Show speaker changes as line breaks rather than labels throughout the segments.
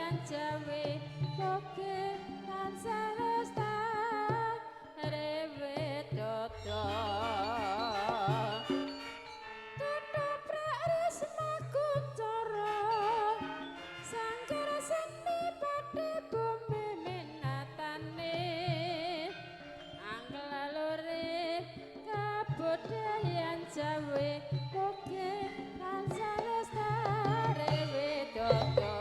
Kabudayan Jawi mugi tansah lestari widodo. Ketoprak Risma Kuncara sanggar seni pati bumi minatane anglalure kabudayan Jawi mugi tansah lestari widodo.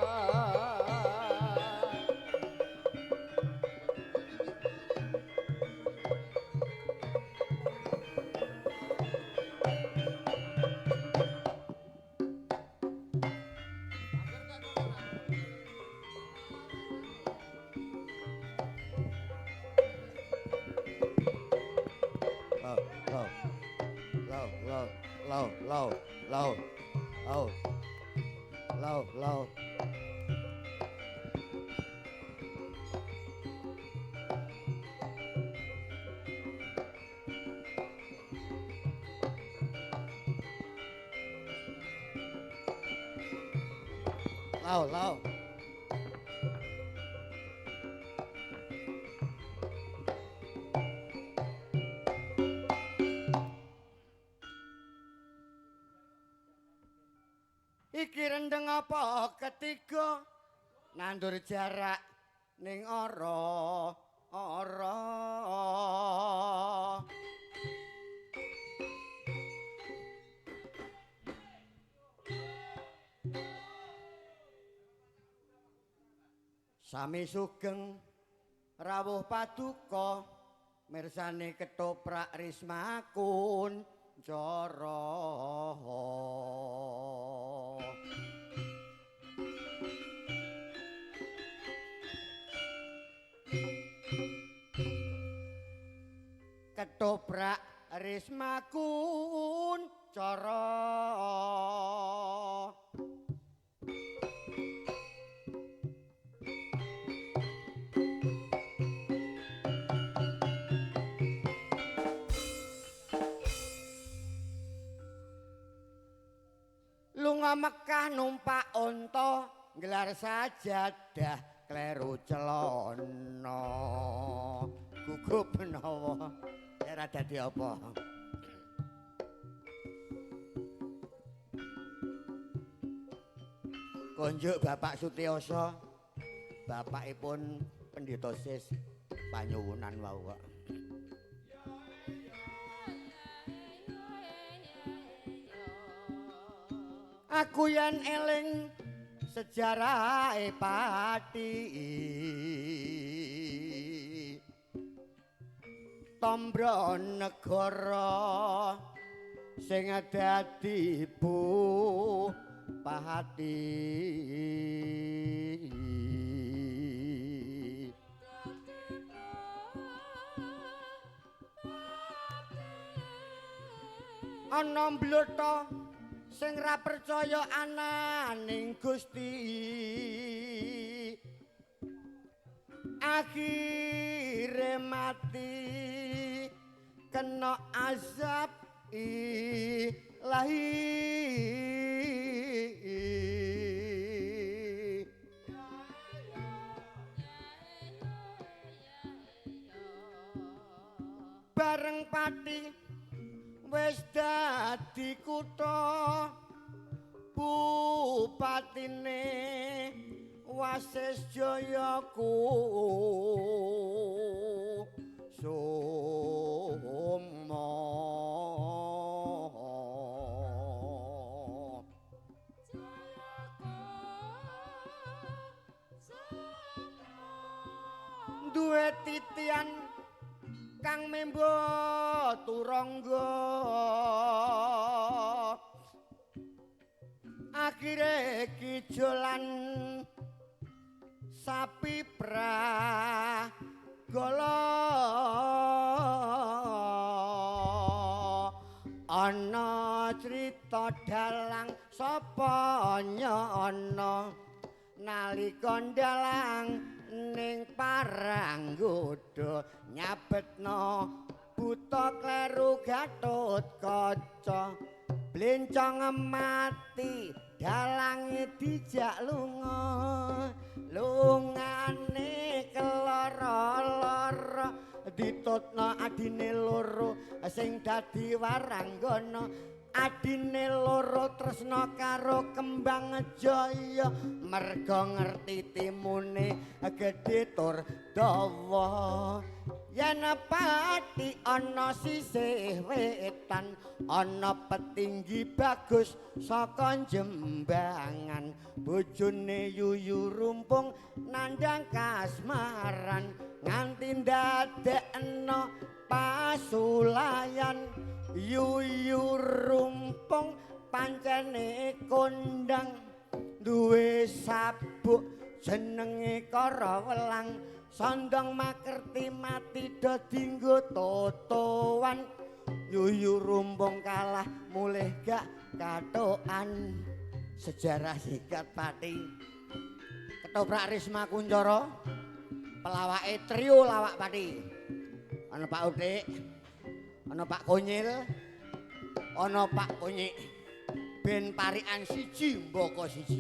Low, low, low, low, low, low. Low, low. Iki rendeng apa ketiga nandur jarak ning ora ora. Sami sugeng rawuh paduka mirsani ketoprak Risma Kuncara. Ketoprak Risma Kuncara. Lunga Mekah numpak unta nggelar sajadah kleru celana. Gugup menawa ora dadi apa. Konjuk Bapak Sutioso, bapakipun Pendeta Sis panyuwunan wau kok. Aku yen eling sejarahe Pati Tombronegoro sing dadi bupati. Ana mblotho sing ra percaya ananing Gusti, akhire mati kena azab ilahi. Bareng Pati wis dadi kutha, bupatine Wasis Jaya Kusuma. Duwe titian kang membo turangga, akhire kijolan sapi pragala. Ana crita dalang sapa nyana nalika ndalang ning Paranggoda nyabetna buta kleru Gatotkaca blencong mati Dalange dijak lunga, lungane keloro-loro, ditutno adine loro sing dadi waranggana. Adine loro tresna karo Kembang Jaya, merga ngerti timune gedhe tur dawa. Yen pati ana sisih wetan, ana petinggi bagus saka Jembangan, bojone Yuyu Rumpung nandhang kasmaran, nganti ndadekno pasulayan. Yuyu Rumpung pancene kondang, duwe sabuk jenenge Karawelang, sondong makerti mati do dinggo totowan. Yuyu Rumpung kalah mulih gak katokan. Sejarah sikat pati. Ketoprak Risma Kunchoro, pelawake trio lawak pati. Ana Pak Utik, ana Pak Konyil, ana Pak Konyik. Ben parikan siji mbaka siji.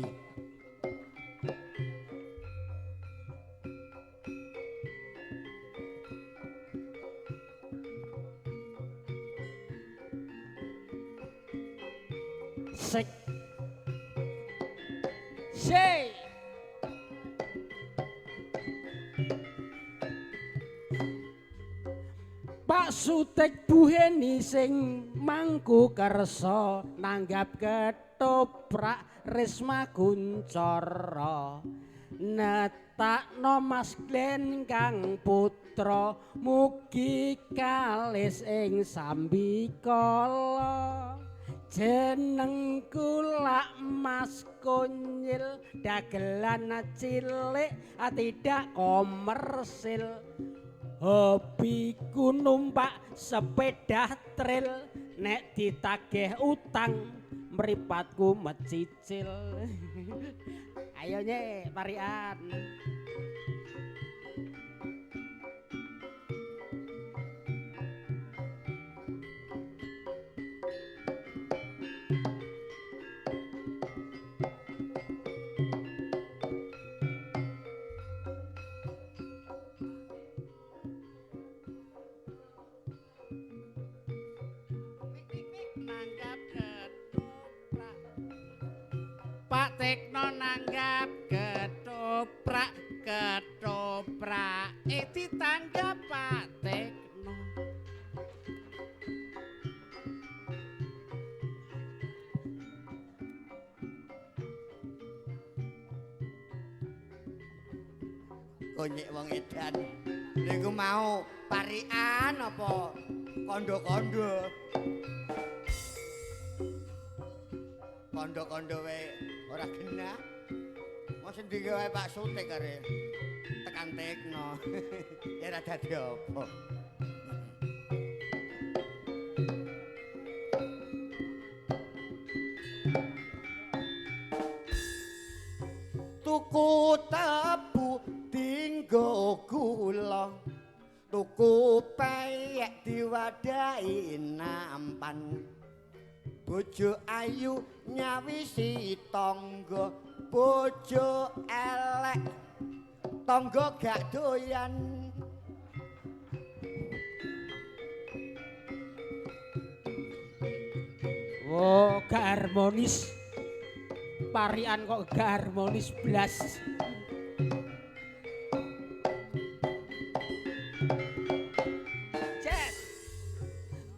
Sik. Sik. Pak Sutik Buheni sing mangku kersa nanggap ketoprak Risma Kunchoro, netakno Mas Glen kang putra mugi kalis ing sambikala. Jeneng kula Mas Konyil, dagelan cilik tidak komersil, hobiku numpak sepeda trail, nek ditagih utang mripatku mecicil. Ayo nye parian.
Pak Tekno nanggap ketoprak, ketoprak ditanggap Pak Tekno.
Konyek wong edan. Niku mau parikan apa kondo-kondo? Kondo-kondo wae ora genah. Mosok digawe Pak Sutik kare tekan tekno. Ya ora dadi apa. Tuku tebu dinggo gula, tuku peyek diwadahi nampan. Bojo ayu nyawisi tangga, bojo elek tangga gak doyan.
Oh, gak harmonis. Parian kok gak harmonis blas.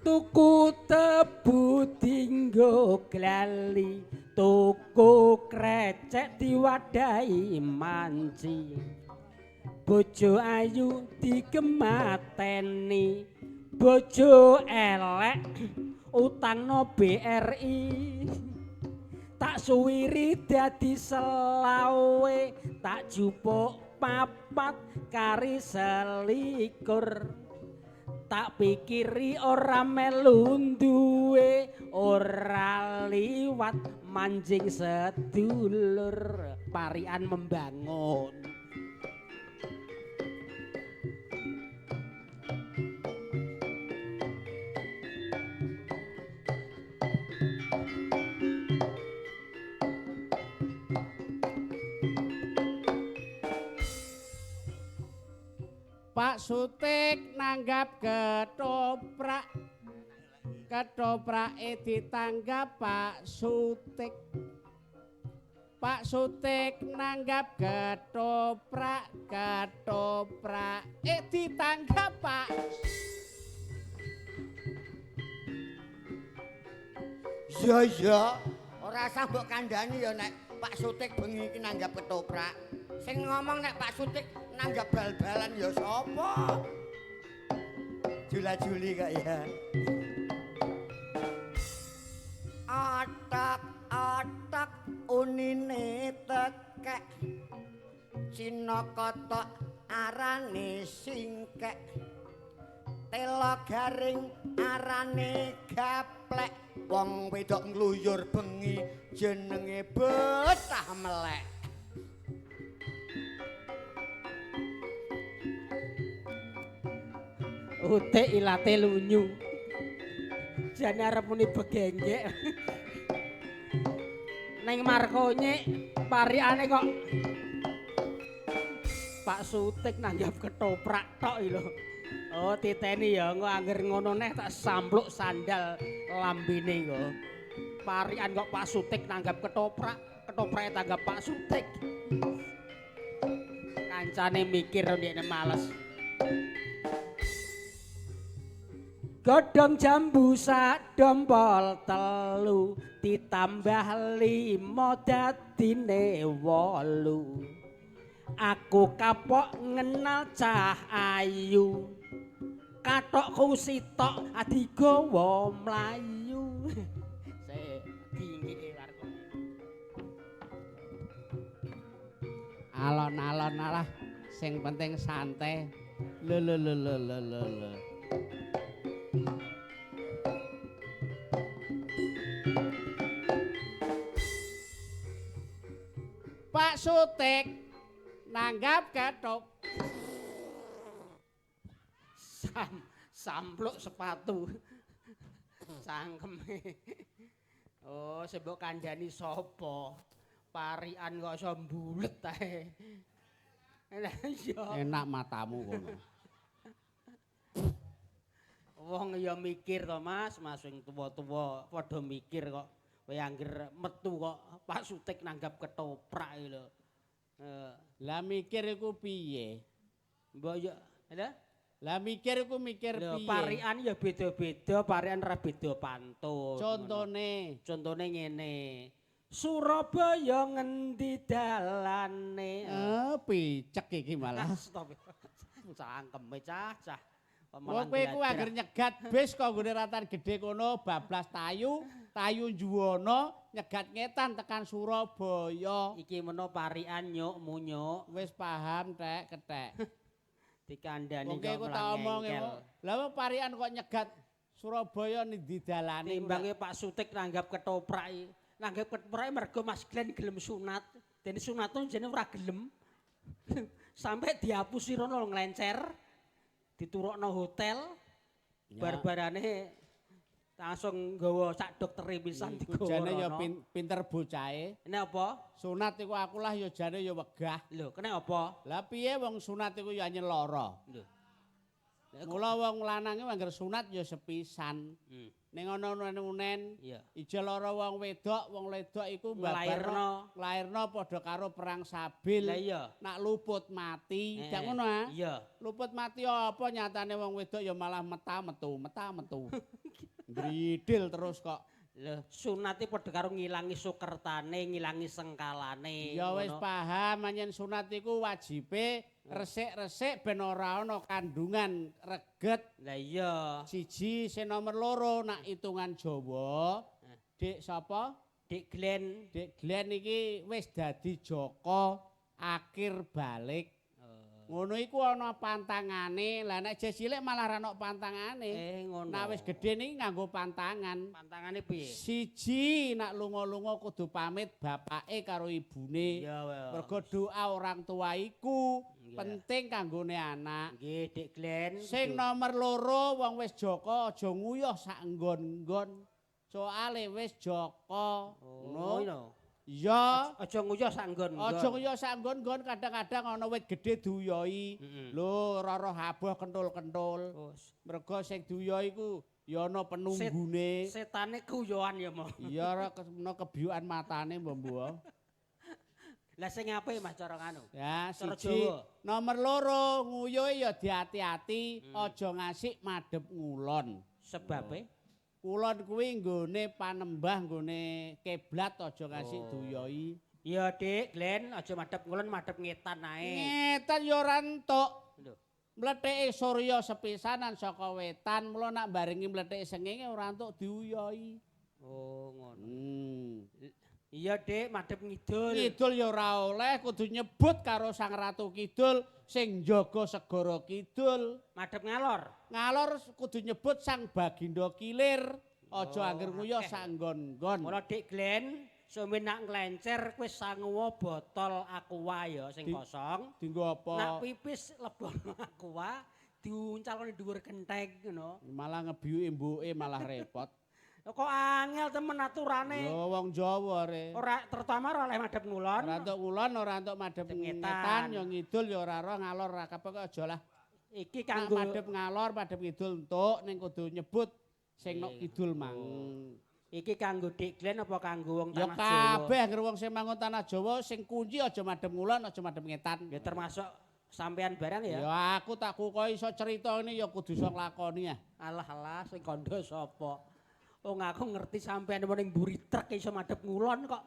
Tuku tebu dinggo glali, tuku krecek diwadahi manci. Bojo ayu digemateni, bojo elek utangno BRI. Tak suwiri dadi selawe, tak jupuk papat kari selikur. Tak pikiri ora melu duwe, ora liwat manjing sedulur. Parian membangun.
Pak Sutik nanggap ketoprak. Ketoprake ditanggap Pak Sutik. Pak Sutik nanggap ketoprak, ketoprake ditanggap Pak.
Iya iya, ora usah mbok kandhani ya nek Pak Sutik bengi iki nanggap ketoprak. Sing ngomong nek Pak Sutik nanggap bal-balan ya sapa? Jula-juli kok ya. Otak-otak unine tekek. Cina kotok arane singkek. Tela garing arane gaplek. Wong wedok ngluyur bengi jenenge betah melek.
Utik ilate lunyu. Jane arep muni begenggek. Neng markone parikane kok Pak Sutik nanggap ketoprak tok iki lho. Oh titeni ya engko angger ngono neh tak sampluk sandal lambene engko. Parikan kok Pak Sutik nanggap ketoprak, ketoprake tanggap Pak Sutik. Kancane mikir ndekne males. Godhong jambu sak dompol 3 ditambah 5 dadine 8. Aku kapok ngenal cah ayu. Kathokku sitok digawa mlayu. Sik dinggike warga.
Alon-alon alah sing penting santai. Lho lho lho lho lho lho. Pak Sutik nanggap kethok.
Sampluk sepatu. Cangkeme. Oh, sing mbok kandhani sapa? Parikan kok iso mbulet ae. Lah iya.
Enak matamu kono.
Wong ya mikir to, Mas, Mas sing tuwa-tuwa padha mikir kok. Kowe angger metu kok Pak Sutik nanggap ketoprak iki lho.
Lah mikir iku piye?
Mbok yo, lha?
Lah mikir iku mikir piye?
Parikan ya beda-beda, parikan ora beda pantun.
Contone,
contone ngene. Surabaya ngendi dalane?
Picek iki malah.
Stop. Cangkeme cah-cah.
Wong kowe iku angger nyegat bis kok nggone ratan gedhe kono bablas tayu, tayu Juwana nyegat ngetan tekan Surabaya.
Iki meno parikan nyuk munyuk.
Wis paham tek kethek.
Dikandani
kok iku tak omongi. Lah wong parikan kok nyegat Surabaya ning dalane.
Timbange Pak Sutik nanggap ketoprak iki. Nanggap ketoprak mergo Mas Glenn gelem sunat. Dene sunat jane ora gelem. Sampai dihapusi rono nglencer. Diturukno hotel. Bar-barane langsung nggawa sak doktere pisan digawa.
Jane ya pinter bocahe.
Kene apa?
Sunat iku aku lah ya jane ya wegah.
Lho, kene apa?
Lah piye wong sunat iku ya anyen lara.
Lho.
Mula wong lanange angger sunat ya sepisan. Ning ana unen-unen, ije lara wong wedok iku
nglairno,
nglairno padha karo perang sabil.
Lah iya.
Nak luput mati, dak ngono ah?
Iya.
Luput mati apa nyatane wong wedok ya malah meta-metu, meta-metu. Ndridil terus kok.
Lho, sunate padha karo ngilangi sukertane, ngilangi sengkalane.
Ya wis paham, anyen sunat iku wajibe resik-resik ben ora ana kandungan reget.
Lah iya.
Siji, sing nomor loro nak hitungan Jawa, Dik sapa?
Dik Glenn.
Dik Glenn iki wis dadi jaka akhir balik. Ngono iku ana pantangane. Lah nek jek cilik malah ra ana pantangane.
Ngono.
Nek wis gedhe niki nganggo pantangan.
Pantangane piye?
Siji, nek lunga-lunga kudu pamit bapake karo ibune.
Iya,
mergo doa orang tua iku penting kanggone anak.
Nggih, Dik Glenn.
Sing nomor loro wong wis jaka aja nguyuh sak nggon-nggon. Soale wis jaka.
Ngono.
Iya.
Aja nguyuh sak nggon-nggon.
Aja nguyuh sak nggon-nggon, kadang-kadang ana wit gedhe diuyuhi. Lho, roroh aboh kentul-kentul.
Oh,
Mergo sing diuyuhi iku ya ana penunggune.
Setane kuyohan ya, Mo.
Iya, ora kena kebiukan matane mbok-mbok.
Lah sing apik Mas cara nganu?
Ya,
Cara
siji.
Jawa.
Nomor loro, nguyuh ya diati-ati, aja ngasik madhep ngulon.
Sebabe?
Kulon kuwi nggone panembah, nggone kiblat aja ngasik diuyuhi.
Iya, Dik, Glen, aja madhep ngulon, madhep ngetan ae.
Ngetan ya ora entuk.
Lho.
Mletheke surya sepisanan saka wetan, mula nak barengi mletheke srengenge ora entuk diuyuhi.
Oh, ngono. Iya, Dik, madhep ngidul.
Ngidul ya ora oleh, kudu nyebut karo Sang Ratu Kidul sing njaga segara kidul.
Madhep ngalor.
Ngalor kudu nyebut Sang Bagindo Kilir. Aja
Oh,
angger nguyuh
akeh.
sak nggon-nggon.
Mula Dik Glen, sumen nak nglencer kowe sanguwa botol aqua ya sing kosong.
Dinggo apa?
Nak pipis lebono aqua, diuncalne dhuwur gentheng ngono.
Malah ngebiyuki mbuke malah repot.
Kok angel temen aturane.
Lho wong Jawa re.
Ora terutama ora oleh madhep ngulon.
Ora entuk ngulon, ora entuk madhep
Ngetan.
ngetan, ya ngidul ya ora roh ngalor ora kabeh kok aja lah.
Iki
Nak
kanggo
madhep ngalor, madhep ngidul entuk ning kudu nyebut sing nok kidul mang.
Iki kanggo Dik Glen apa kanggo wong
Ya
tanah Jawa?
kabeh anggere wong sing mangun tanah Jawa sing kunci aja madhep ngulon, aja madhep ngetan.
Ya termasuk sampean barang ya.
Ya aku tak kukohi iso cerita ini ya kudu iso nglakoni ya.
Alah alah sing kandha sapa? Wong aku ngerti sampean ning mburi truk iso madhep ngulon kok.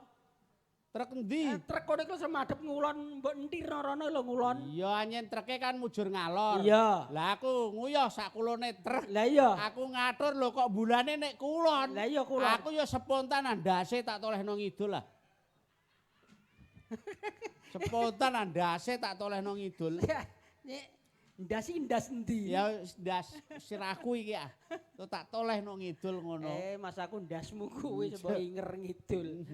Truk endi?
Truk kono iku iso madhep ngulon, mbok enthi rono lho ngulon.
Iya anyen treke kan mujur ngalor.
Iya.
Lah aku nguyuh sak kulone truk.
Lah iya.
Aku ngatur lho kok bulane nek kulon.
Lah iya kulon.
Aku ya spontan andase tak tolehno ngidul lah. Spontan andase tak tolehno ngidul.
Nek ndas iki ndas endi?
Ya ndas sirahku iki ah. Tuh tak tolehno ngidul ngono.
Mas aku ndasmu kuwi mbok inger ngidul.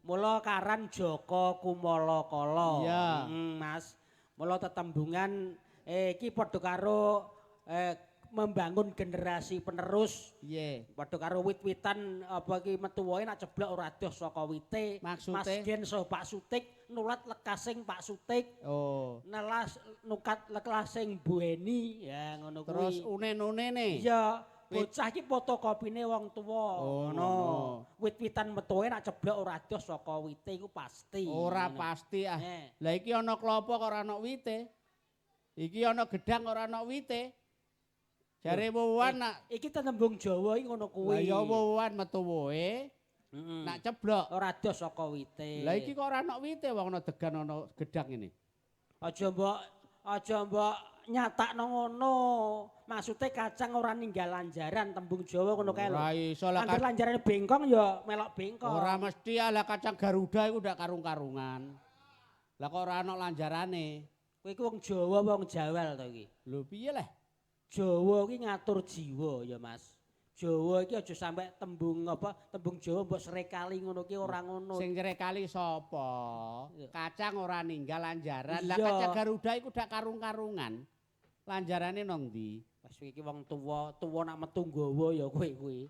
Mula karan Jaka Kumala Kala.
Iya.
Mas. Mula tetembungan iki padha karo membangun generasi penerus.
Piye?
Padha karo wit-witan apa iki metu wae nak ceblok ora adoh saka wite.
Maksude?
Mas Gen saha Pak Sutik nulat lekasing Pak Sutik.
Oh.
Nelas nukat lekasing Bu Eni ya ngono kuwi.
Terus une-unene.
Iya, bocah iki fotokopine wong tuwa.
Oh,
Ngono.
ngono.
Wit-witan metuwe nak ceblok ora adoh saka wite iku pasti.
Ora
Ngono.
pasti ah.
Eh.
Lah iki ana klopo kok ora ana wite. Iki ana gedang ora ana wite. Jare wowoan nak
Iki tembung Jawa iki ngono kuwi.
lah ya wowoan metu wohe, nak ceblok.
Ora adoh saka wite.
Lah iki kok ora ana wite wong ana degan ana gedang ini.
Aja mbok nyatakno ngono. Maksude kacang ora ninggal lanjaran tembung Jawa ngono kae lho.
Ora iso lah
Angger lanjarane bengkong ya melok bengkong.
Ora mesti ah lah kacang Garuda iku ndak karung-karungan. Lah kok ora ana lanjarane?
Kowe iku wong Jawa wong Jawal to iki.
Lho piye leh?
Jawa iki ngatur jiwa ya Mas. Jawa iki aja sampe tembung apa tembung Jawa mbok srekali ngono ki ora ngono.
Sing nyrekali sapa?
Iya.
Kacang ora ninggal lanjaran. Lah
Iya.
kacang Garuda iku dak karung-karungan. Lanjarane nang ndi?
Pas iki wong tuwa, tuwa nak metu nggawa ya kowe kuwi.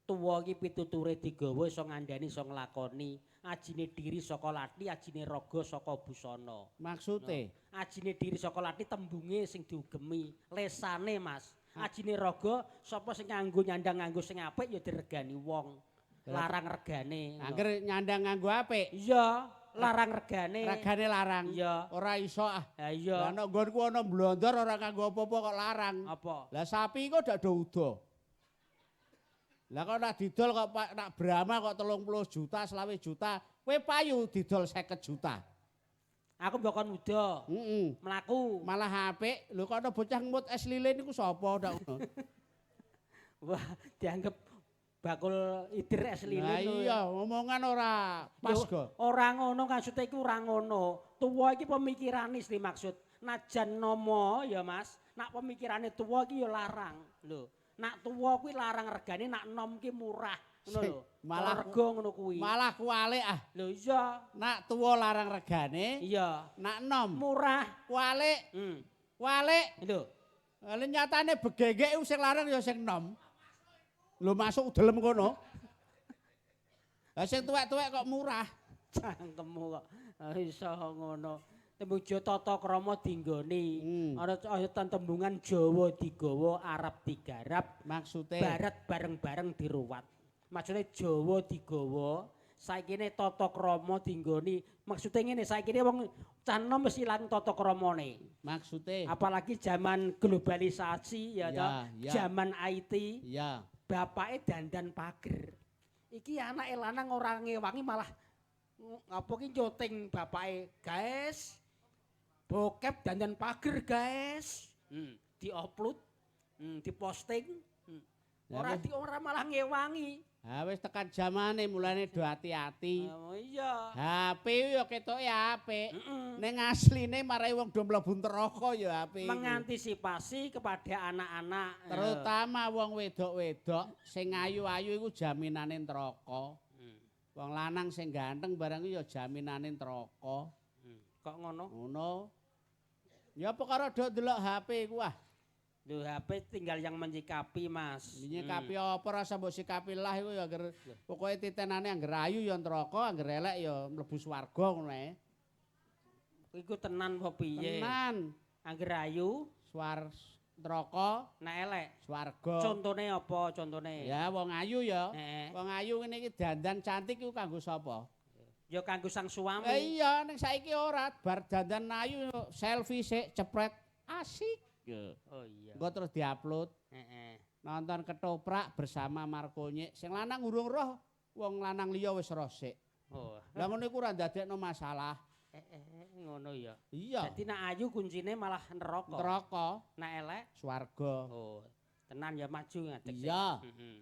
Tuwa iki pituture digawa iso ngandani iso nglakoni. Ajine diri saka lathi, ajine raga saka busana.
Maksude?
Ajine diri saka lathi tembunge sing diugemi, lesane Mas. Ajine raga sapa sing nganggo nyandang nganggo sing apik ya diregani wong. Larang regane.
Angger nyandang nganggo apik,
Iya, larang regane.
regane larang.
Iya.
Ora iso ah.
Ha iya.
Lah nek nggonku ana blondor ora nganggo apa-apa kok larang.
Apa?
Lah sapi kok dak do udo. Lah kok nak didol kok Pak nak Brahma kok 30 juta, 25 juta, kowe payu didol 50 juta.
Aku mbok kon udo.
Heeh.
Mlaku.
Malah apik. Lho kok ana bocah ngemut es lilin iku sapa ndak ngono.
Wah, dianggep bakul idir es lilin.
Lah iya, omongan ora pas
Yo,
go.
Ora ngono maksude iku ora ngono. Tuwa iki pemikirane sing maksud. Najan nomo ya Mas, nak pemikirane tuwa iki ya larang. Lho, nak tuwa kuwi larang regane, nak nom ki murah. Ngono lho.
Malah
rega ngono kuwi.
Malah kuwalik ah.
Lho iya,
Nak tuwa larang regane,
iya.
nak nom
Murah.
kuwalik, kuwalik.
Lho,
Lah nyatane begegek iku sing larang ya sing nom. Lho masuk delem kono. Lah sing tuwek-tuwek kok murah.
Cangkemmu kok iso ngono. Tembung Jawa tata krama dinggoni. Ana ana tembungan Jawa digawa, Arab digarap,
Maksude
Barat bareng-bareng diruwat. Maksudnya Jawa digawa, saikine tata krama dinggoni. Maksudnya ngene, saikine wong cah enom wis ilang tata kramane.
Maksude
Apalagi zaman globalisasi ya,
Ya,
toh,
ya.
zaman IT, bapake dandan pager. Iki anake lanang ora ngewangi malah apa ki nyoting bapake, "Guys, bokep dandan pager, guys." Diupload, diposting.
Lah,
Ora di ora malah ngewangi.
Ha wis tekan jamane, mulane do ati-ati.
Oh iya.
HP yo ketoke apik. Ning asline marai wong do mlebu neraka ya HP iku.
Mengantisipasi kepada anak-anak.
Terutama wong wedok-wedok sing ayu-ayu iku jaminane neraka. Wong lanang sing ganteng barang iku ya jaminane neraka.
Kok ngono?
Ngono. Ya perkara do ndelok HP iku ah.
Lho, HP tinggal yang menyikapi, Mas.
Nyikapi apa, rasa mbok sikapi lah iku ya angger pokoke titenane angger ayu ya neraka, angger elek ya mlebu swarga ngono ae.
Iku tenan apa piye?
Tenan.
Angger ayu
Swar neraka,
nek elek.
Swarga.
Contone apa contone?
Ya wong ayu ya.
Heeh.
Wong ayu ngene iki dandan cantik iku kanggo sapa?
Ya kanggo sang suami.
Eh iya, ning saiki ora, bar dandan ayu selfie sik cepret asik.
Oh iya.
Engko terus diupload nonton ketoprak bersama Marco Nyik. Sing lanang urung roh, wong lanang liya wis roh sik.
Oh.
Lah ngono iku ora ndadekno masalah.
Ngono ya.
Iya.
Dadi nek ayu kuncine malah neraka.
Neraka,
Nek elek,
swarga.
Oh, tenan ya maju ngadeg sik.
Iya.
Heeh.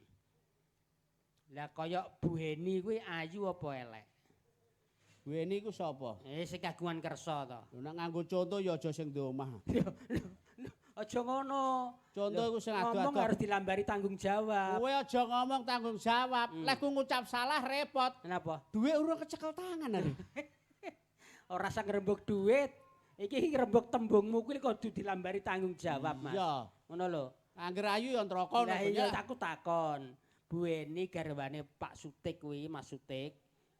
Lah kaya Bu Heni kuwi ayu apa elek?
Bu Heni iku sapa?
Eh, sing kagungan kersa to.
Lho nek nganggo contoh ya aja sing di omah.
Aja ngono.
Contoh iku sing
Ngomong
ado-ado.
harus dilambari tanggung jawab.
Kowe aja ngomong tanggung jawab. Lek ku ngucap salah repot.
Kenapa?
Duit urung kecekel tangan ari.
Ora usah ngrembug duit. Iki ngrembug tembungmu kuwi kudu dilambari tanggung jawab, Mas.
Iya.
Ngono lho.
Angger ayu ya neraka
Lah
ngono
iya
ya.
aku takon. Bu Eni garwane Pak Sutik kuwi, Mas Sutik.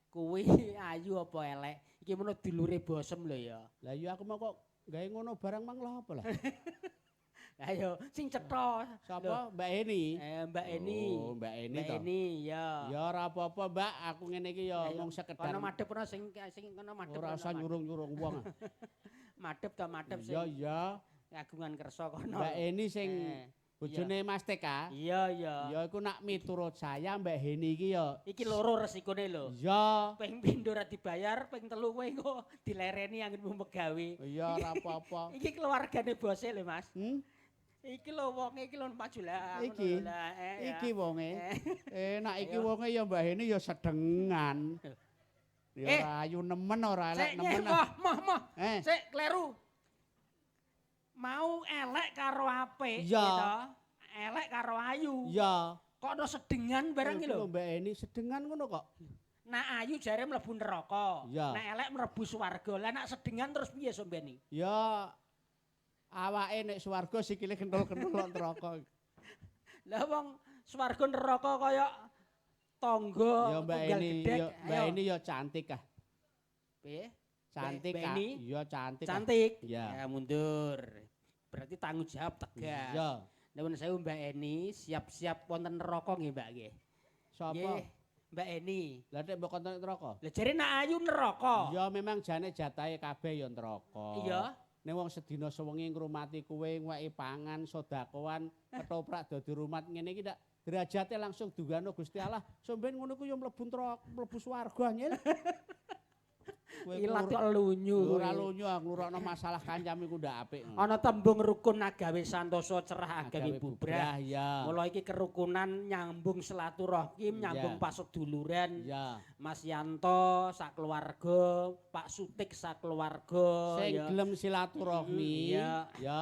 Kuwi ayu apa elek? Iki mono dulure bosem lho ya.
Lah iya aku mau kok gawe ngono barang mang lho apa lah.
Ayo sing cetha.
Sapa? Mbak Eni?
Eh, Mbak Eni.
Oh, Mbak Eni
Mbak
to.
Eni, ya.
Ya ora apa-apa, Mbak, aku ngene iki ya
Ayo,
mung sekedar
Kono madhep kono sing sing kono madhep.
ora
Kono
usah
madhep.
nyurung-nyurung wong.
Madhep to madhep sing
Iya, iya.
kagungan kersa kono.
Mbak Eni sing bojone Mas TK.
Iya, iya.
Ya iku nak miturut saya Mbak Heni iki ya
Iki loro resikone lho.
Iya.
Ping pindho ora dibayar, ping telu kowe engko dilereni anggepmu megawe.
Iya ora apa-apa.
Iki keluargane bose lho, Mas.
Hmm?
Iki lho wonge iki lho maju lah. Ngono
Iki?
lho lah, ya.
Iki wonge.
Eh.
Eh nak iki
Ayo.
wonge ya Mbak Heni ya sedengan. Ya
Eh.
ora ayu nemen ora elek
Sik
nemen.
moh moh moh.
Eh.
Sik kleru. Mau elek karo apik
Iya.
gitu. Elek karo ayu.
Iya.
Kok ono sedengan barang iki lho.
Mbak Eni sedengan ngono kok.
Nak ayu jare mlebu neraka.
Iya.
Nak elek mlebu swarga. Lah nak sedengan terus piye sombeni?
Ya awake nek swarga sikile kenthul-kenthul kok neraka.
Lah wong swarga neraka kaya tangga
Ya Mbak
tunggal
Eni,
gedhek.
ya Mbak
Ayo.
Eni ya cantik ah.
Piye?
Cantik
Mbak
ah.
Eni?
Iya cantik. ah.
Cantik.
Iya.
Ya mundur. Berarti tanggung jawab tegas.
Iya.
Nuwun sewu Mbak Eni, siap-siap wonten neraka nggih Mbak nggih.
Sapa?
Nggih, Mbak Eni.
Lah nek mbok konten neraka?
Lah jare nak ayu neraka.
Ya memang jane jatahe kabeh ya neraka.
Iya.
Ning wong sedina sewengi ngrumati kowe ngweki pangan, sedekahan, ketoprak dadi rumat ngene iki ndak derajate langsung dunggano Gusti Allah. Somben ngono ku ya mlebu neraka, mlebu swarga nyil. Kowe
Ilat kok lunyu.
Ora lunyu, ah, nglurokno masalah kancam iku ndak apik.
Ana tembung rukun agawe santosa cerah agawe bubrah.
Ya.
Mula iki kerukunan nyambung silaturahim, nyambung
Iya.
paseduluran.
Ya.
Mas Yanto sak keluarga, Pak Sutik sak keluarga
Sing
ya.
gelem silaturahmi,
Iya.
ya.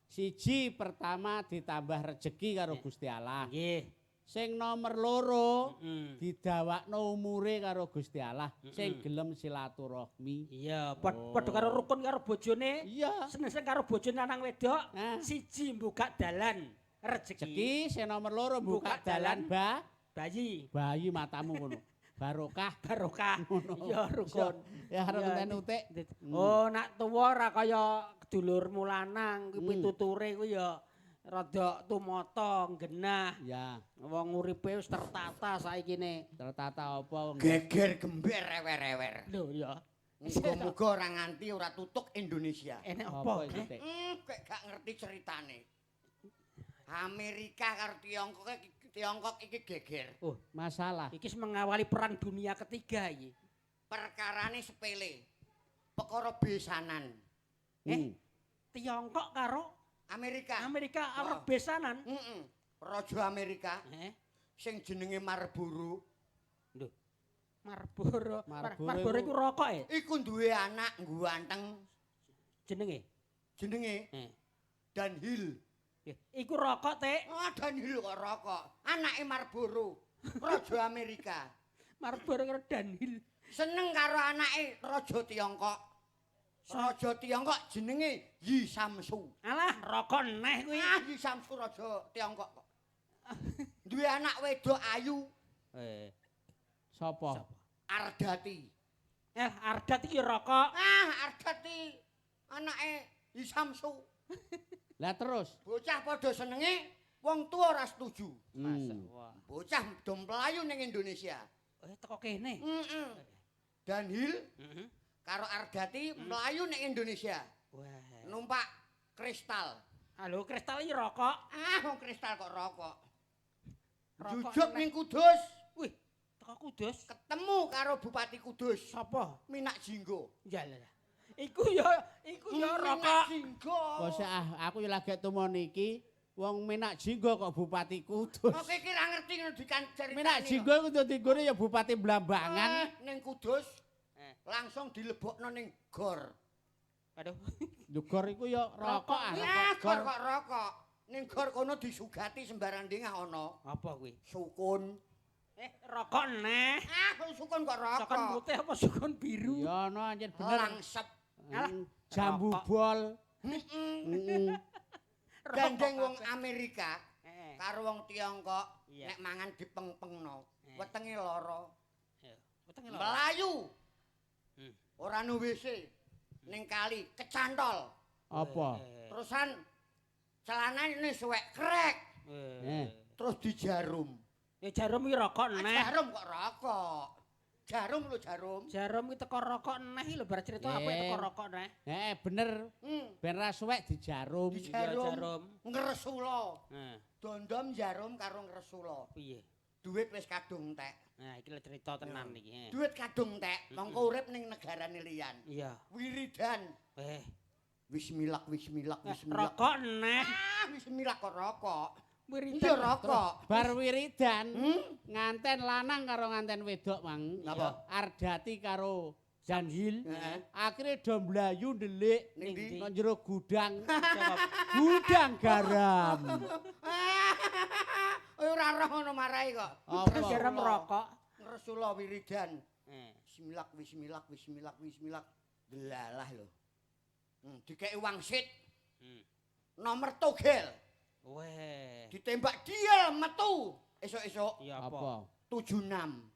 Siji pertama ditambah rejeki karo Gusti Allah.
Nggih.
Sing nomor loro didawakno umure karo Gusti Allah sing gelem silaturahmi.
Iya, padha karo rukun karo bojone.
Iya.
Seneng karo bojone lanang wedok,
Nah.
siji buka dalan rejeki,
Rejeki sing nomor loro
Buka
buka dalan
dalan. Bayi.
bayi matamu ngono. Barokah.
Barokah.
Ngono.
Ya rukun.
Ya arep
Iya,
ngenteni utik.
Oh, nak tuwa ora kaya dulurmu lanang, kuwi
Hmm.
pituture kuwi ya rada tumata, genah.
Ya,
Wong uripe wis tertata saiki ne.
tertata apa wong.
Geger gember ewer-ewer.
Lho ya.
Muga-muga ora nganti ora tutuk Indonesia.
Enek
Apa
apa?
iki, Tik?
Kek gak ngerti ceritane. Amerika karo Tiongkok Tiongkok iki geger.
Oh,
Masalah.
iki wis mengawali perang dunia ketiga iki.
Perkarane sepele. Perkara besanan.
Eh? Tiongkok karo
Amerika.
Amerika arep
Oh.
besanan.
Heeh. Raja Amerika
Eh,
sing jenenge Marlboro
lho. Marlboro,
Marlboro
Marlboro iku rokok e
iku duwe anak ganteng
jenenge.
jenenge
Eh.
Dunhill.
Iku rokok, Tik.
Ah, Dunhill kok rokok. Anake Marlboro, Raja Amerika.
Marlboro karo Dunhill.
Seneng karo anake Raja Tiongkok. Raja Tiongkok jenenge Yi Samsu.
Alah, rokok neh kuwi.
Ah, Yi Samsu Raja Tiongkok kok. Duwe anak wedok ayu,
Eh,
Sapa?
sapa?
Ardati.
Eh, Ardat iki rokok.
Ah, Ardati anake Yi Samsu.
Lah terus.
Bocah padha senenge, wong tua ora setuju.
Hmm.
Wah.
Bocah do mlayu ning Indonesia.
Eh, teko kene.
Heeh. Dunhill
Heeh.
karo Ardati mlayu ning Indonesia.
Wah.
Numpak kristal.
Halo, kristal iki rokok.
Ah, wong kristal kok rokok.
Rokok
Jujuk
neh.
ning Kudus,
Wih, teko Kudus.
ketemu karo Bupati Kudus,
Sapa?
Minak Jinggo.
Ya lah. Iku ya
Minak
rokok.
Jinggo.
Kok sik ah aku ya lagi tumon iki wong Minak Jinggo kok Bupati Kudus.
Oke, iki ra ngerti ngono dikan ceritane.
Minak Jinggo iku dadi nggone ya Bupati Blambangan.
Ah, ning Kudus
Eh.
langsung dilebokno ning gor.
Aduh.
Lho gor iku ya rokok ah,
Ah,
rokok
gor
gor.
kok rokok. Ning gor kono disugati sembarang dingah ana.
Apa kuwi?
Sukun.
Eh, rokok neh.
Ah, sukun kok
Sukun
rokok.
putih apa sukun biru?
Ya ana anjen bener.
Langsep.
Alah,
Jambu
rokok.
bol.
Heeh.
Heeh.
Rokok
Gandeng wong
kabeh.
Amerika
Eh,
karo wong Tiongkok
Iya.
nek mangan dipengpengno.
Eh.
Wetenge lara.
iya. Wetenge loro.
Melayu.
Hmm.
Ora nu WC. Ning kali kecantol.
Apa?
Eh,
Terusan celanane suwek krek
eh.
Eh.
terus dijarum.
Ya jarum iki rokok
Ah,
neh.
jarum kok rokok. Jarum lho jarum.
Jarum iki teko rokok neh iki lho bar cerita apa
Eh.
teko rokok neh.
Eh bener
Hmm.
ben ra suwek dijarum.
Dijarum.
Iya, jarum.
Ngresula.
Heeh.
Dondom jarum karo ngresula.
Piye?
Duit wis kadung entek.
Nah, iki lho cerita tenan iki. eh.
Duit kadung entek, mongko urip ning negarane liyan.
Iya.
Wiridan.
Eh,
Wismilak, wismilak, wismilak.
rokok neh.
Ah, wismilak kok rokok.
Wiridan.
Iya rokok.
Bar wiridan
Hmm?
nganten lanang karo nganten wedok mang.
Napa?
Ardati karo Zanhil.
Heeh.
Akhire do mlayu ndelik
Ning ndi?
nang jero gudang.
Jawab.
Gudang garam.
Ora roh ngono marai kok.
Apa?
Garam rokok.
Ngresula wiridan.
Eh.
Bismillah, wismilak, wismilak, wismilak. Delalah lho. Dikeki wangsit nomor togel.
Weh.
Ditembak dia metu. Esuk-esuk
Iya apa?
Apa?
76.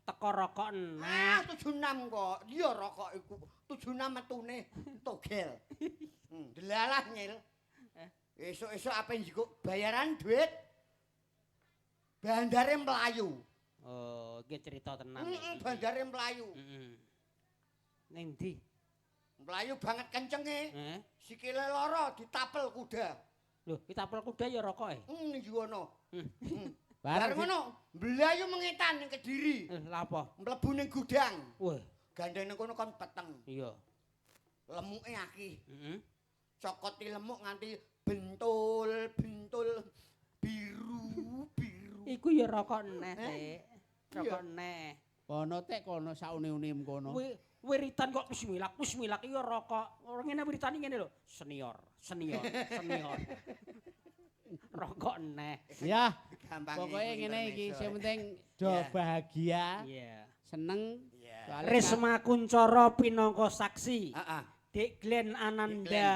Teko rokok neh.
Ah, 76 kok. Iya rokok iku. 76 metune togel. Delalah nyil.
Eh.
Esuk-esuk ape njikuk bayaran duit. Bandare mlayu.
Oh, iki cerita tenan.
Heeh, bandare mlayu.
Heeh. Ning ndi?
Mlayu banget kencenge.
Eh?
Sikile lara ditapel kuda.
Lho, ditapel kuda ya rokok e.
Ning Yuwono.
Bareng
Bar ngono, mlayu mengetan ning Kediri.
Eh, lha apa?
Mlebu ning gudang.
Wah,
Gandeng ning kono kon peteng.
iya.
Lemuke akeh.
Heeh.
Cokoti lemuk nganti bentul-bentul biru biru.
Iku ya rokok neh,
Eh?
Dik. Rokok neh.
Kono tek kono saune-unem kono.
Wiritan kok bismillah, bismillah iki ya rokok. Ora ngene wiritane ngene lho. Senior, senior, senior. Rokok neh.
Ya,
Gampang
pokoke ngene iki sing penting do
Iya.
bahagia,
Iya.
seneng.
Iya.
Soale
Risma Kuncara pinangka saksi.
Heeh.
Dik Glenn Ananda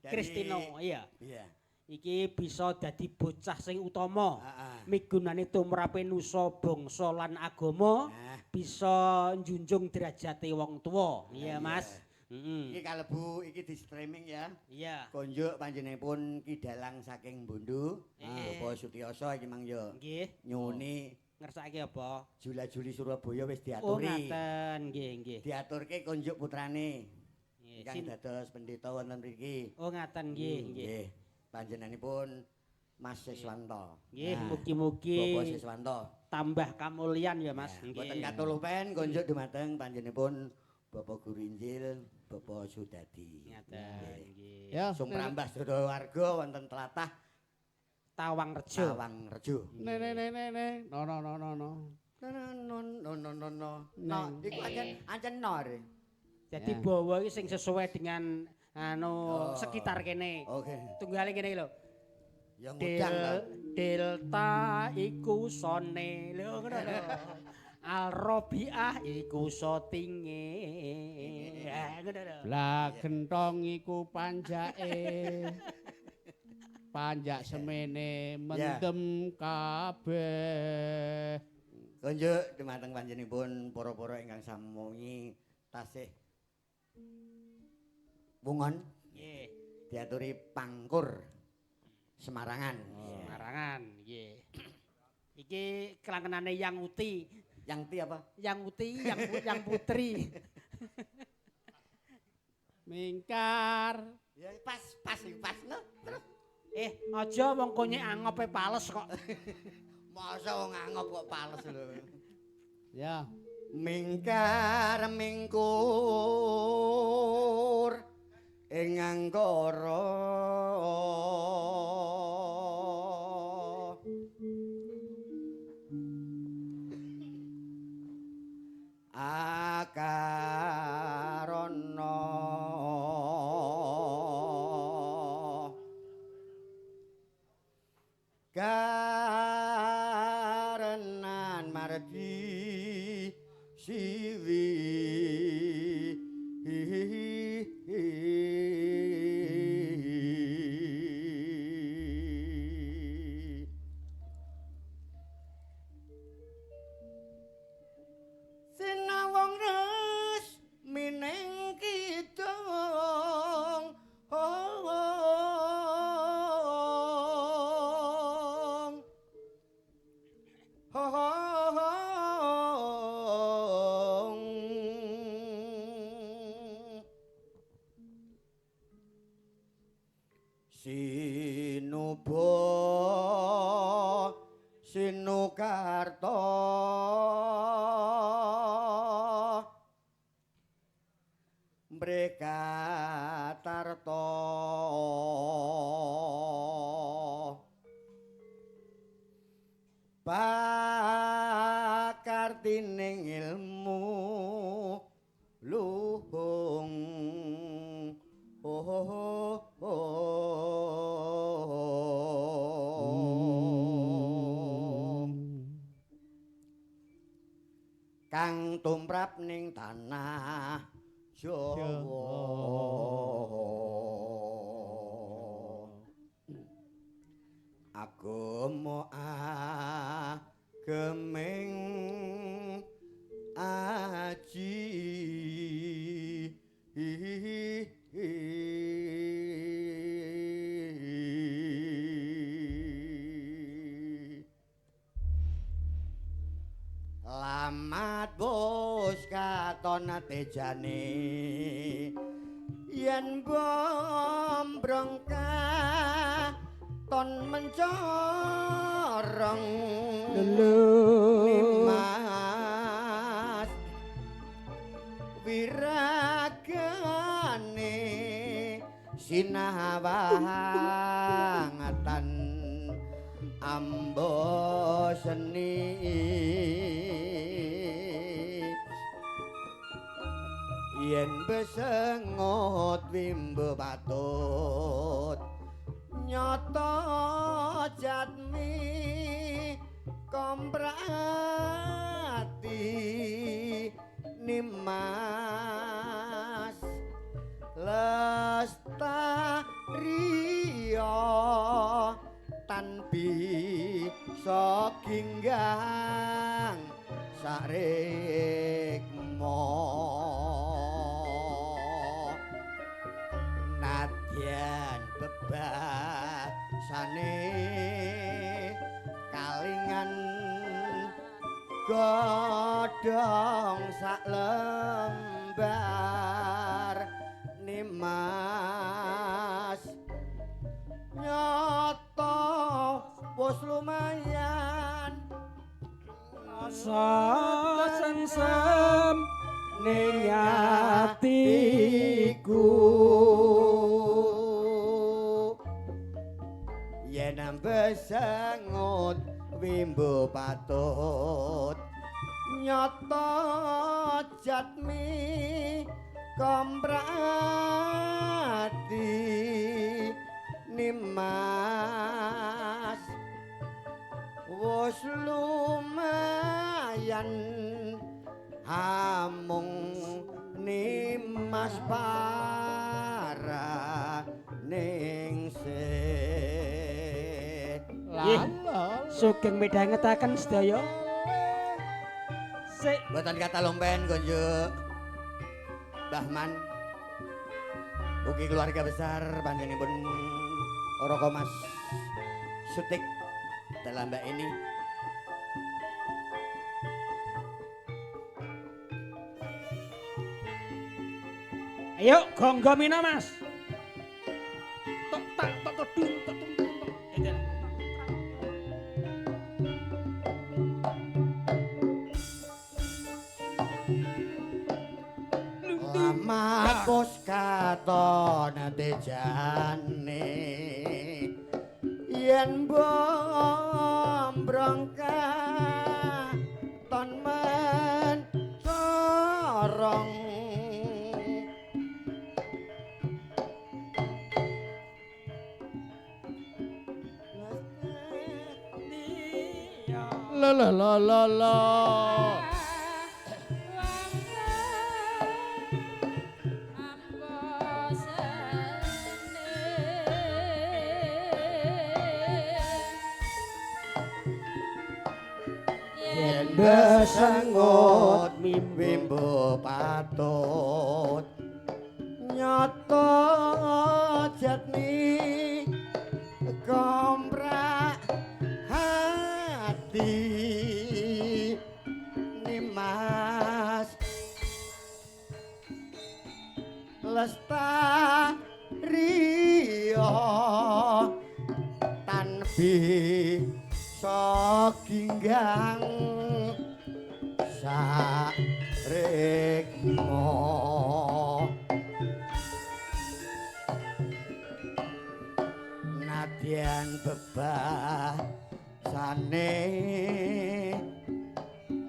Dari-
Kristino, iya.
Iya.
Iki bisa dadi bocah sing utama.
Heeh.
Migunane tumrape nusa bangsa lan agama,
Nah.
bisa njunjung derajate wong tuwa. Iya, Mas. Heeh.
Iki kalebu iki di streaming ya.
Iya.
Konjuk panjenenganipun Ki Dalang saking Bundu, Bapak Sutiyoso iki mang yo.
Nggih.
Nyuni
Ngersakake apa?
Jula-juli Surabaya wis
Oh,
diaturi.
ngaten. Nggih, nggih.
Diaturke konjuk putrane
Nggih.
ingkang dados pendeta wonten mriki.
Oh, ngaten nggih, nggih.
Nggih. Panjenenganipun Mas Siswanto.
Nggih,
Nah,
mugi-mugi
Bapak Siswanto.
tambah kamulyan ya, Mas.
Nah, Boten katulupen konjuk dumateng panjenenganipun Bapak Guru Injil, Bapak Sudadi.
Ngaten, nggih.
Ya,
Sumrambah sedaya warga wonten tlatah
Tawangrejo.
Tawangrejo.
Ne ne ne ne ne. No no no no no.
No no no no no no. No, iku ancen ancen no. Re.
Jadi
Ya.
bawa iki sing sesuai dengan anu
Oh.
sekitar kene.
Oke.
Tunggale kene iki lho.
Ya ngudang to.
Delta iku sone. Lho ngono lho. Al Robiah iku sotinge. Ya ngono lho.
Lah gentong iku panjake. Panjak semene mendem kabeh.
Konjuk dumateng panjenenganipun para-para ingkang samungi tasih wungon
Nggih.
diaturi pangkur Semarangan.
Semarangan nggih. Iki kelangenane Yang Uti.
Yang ti apa?
Yang Uti, yang putri.
Mingkar.
Ya pas pas pas no. Terus
Aja wong konyek angope pales kok.
masa wong angop kok pales lho.
Ya.
Mingkar mingkur ing angkara akarana karenan mardi siwi. Sinawang res mining kidung hong hong. Sinuba sinukarta mrekatarta pakartining ilmu luhung. Oh, oh, oh. Kang tumrap ning tanah Jawa. Agama ageming aji. Lamat bos katon tejane yen bombrong katon mencorong nimas wiragane sinawangatan amboseni. Yen besengut wimbo patut nyata jatmi komprati nimas lestariya. ginggang sarikma nadyan bebasane kalingan godhong sak lembar nimas nyata wis lumayan
rasa sengsem ning atiku
yen ambesengut wimbo patut nyata jatmi komprati nimas wis lumayan amung nimas para ningsih.
Nggih. Sugeng midhangetaken sedaya. Sik
mboten kata lompen konjuk Mbah Man. Ugi keluarga besar panjenenganipun Raka Mas Sutik dalam mbak ini.
Ayo gonggo mina Mas. Tok tak tok tok dung tok tung tung tok.
Lama bos katon tejane yen bombrong katon men sorong
La la la la la.
Yen besengut wimbo patut nyata jatmi komprak hati nimas lestariya tan bisa ginggang sarikma nadyan bebasane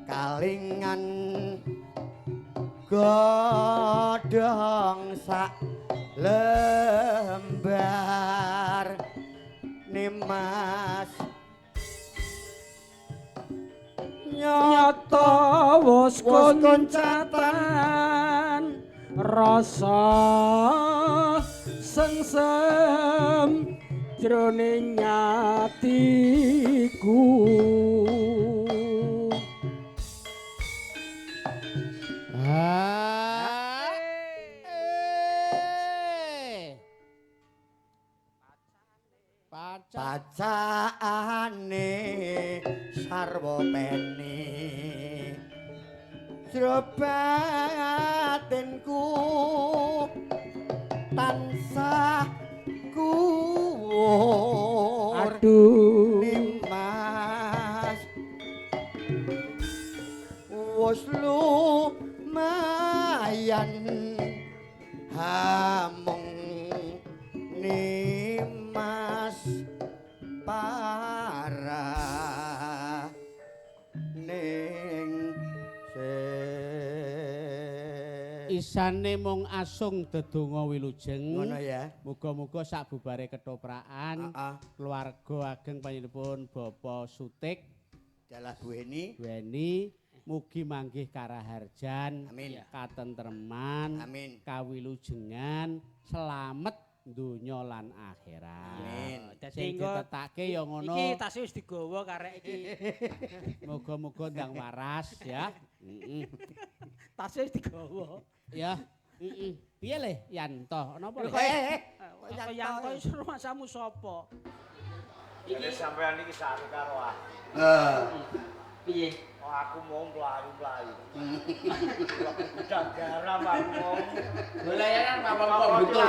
kalingan godhong sak lembar nimas
nyata wis koncatan rasa sengsem jroning atiku.
Bacaane sarwa peni jero batinku tansah kuwur.
Aduh
nimas wis lumayan hamung nimas para ning
isane mung asung dedonga wilujeng.
Ngono ya.
Muga-muga sakbubare ketoprakan keluarga ageng panjenenganipun Bapak Sutik
dalah Bu Eni.
Bu Eni mugi manggih karaharjan,
amin,
katentreman,
amin,
kawilujengan, selamet donya lan akhirat.
Amin.
Dadi
Sing
engko
ditetake ya ngono.
Iki tase wis digawa karek iki.
Muga-muga ndang waras ya. Heeh.
Tase wis digawa.
Ya. Heeh. Piye le Yanto? Ana apa le?
Eh, eh.
Kok Yanto wis rumasamu sapa?
Iki sampean iki saru karo aku.
Eh.
Piye?
Oh, aku mau mlayu-mlayu. Gudang garam aku mau.
Golayan apa
Kok
betul.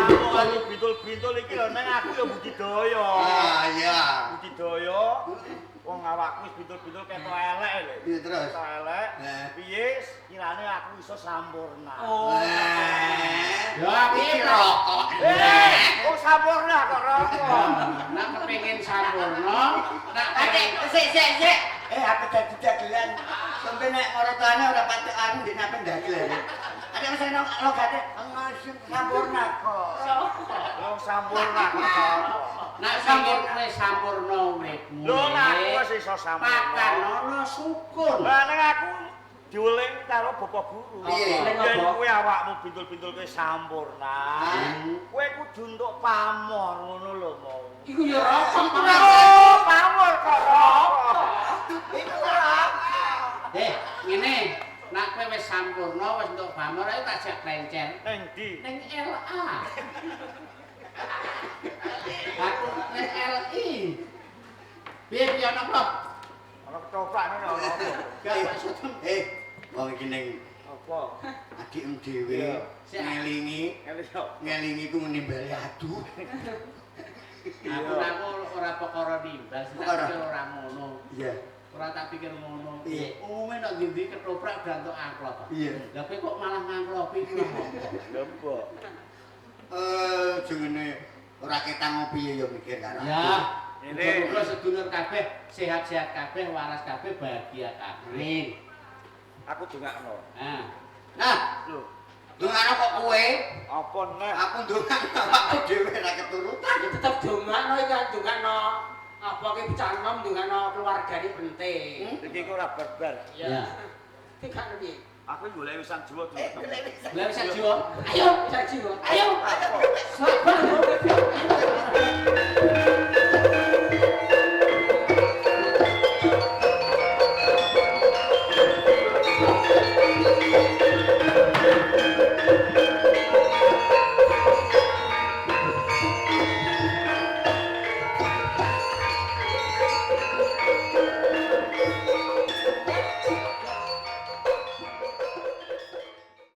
Bintul-bintul iki lho neng aku ya budidaya.
Ah iya.
Budidaya wong awakku wis bintul-bintul ketok elek lho.
Iya terus.
Ketok elek.
Eh.
Piye kirane aku iso sampurna.
Oh.
Eh.
Ya
Iki rokok.
Eh, kok sampurna kok rokok.
Nak kepengin sampurna, nak
Ade, sik sik sik. Eh, aku dadi dagelan. Sampe nek marotane ora patek anu ndek napa dagelan. Ade mesti nang logate ngasih sampurna kok.
Wong sampurna kok sapa?
nak pengen kowe sampurna uripmu.
Lho nek aku wis iso sampurna.
Pakanono sukun.
Lah nek aku diweling karo bapak guru.
Piye?
Yen kowe awakmu bintul-bintul kowe sampurna. Kowe kudu entuk pamor ngono lho mau.
Iku ya rokok.
Oh, pamor kok rokok.
Iku ora.
Eh, ngene, nak kowe wis sampurna wis entuk pamor ayo tak jak lencer.
Neng ndi?
Ning LA. Aku ning LI. Piye piye ana apa?
Ana ketoprak ngono ana apa?
Gak maksud
Eh, wong iki ning
Apa?
adikmu dhewe ngelingi,
Ngene yo.
ngelingi ku nimbali adu.
Aku aku ora perkara nimbal, sing tak
Perkara.
pikir ora ngono.
Iya.
Ora tak pikir ngono.
Iya.
Umume nek ndi ketoprak udah entuk angklop.
Iya.
Lah kowe kok malah ngangklopi ku lho apa?
Lho mbok.
Eh, jengene ora ketang ngopi ya mikir karo.
Ya.
Ini.
Muga-muga sedulur kabeh sehat-sehat kabeh, waras kabeh, bahagia kabeh.
Aku dongakno.
Nah,
Nah,
Lho,
dongakno kok kowe?
apa neh?
Aku ndongakno awakku dhewe ra keturutan.
Ya tetep dongakno iki kan dongakno apa ki bocah enom dongakno keluargane penting.
Iki kok ora barbar.
Ya.
Dongakno piye?
Aku golek wisan jiwa dulu.
Lah wis jiwa. Ayo,
Bisa jiwa.
ayo.
Apa?
Sabar.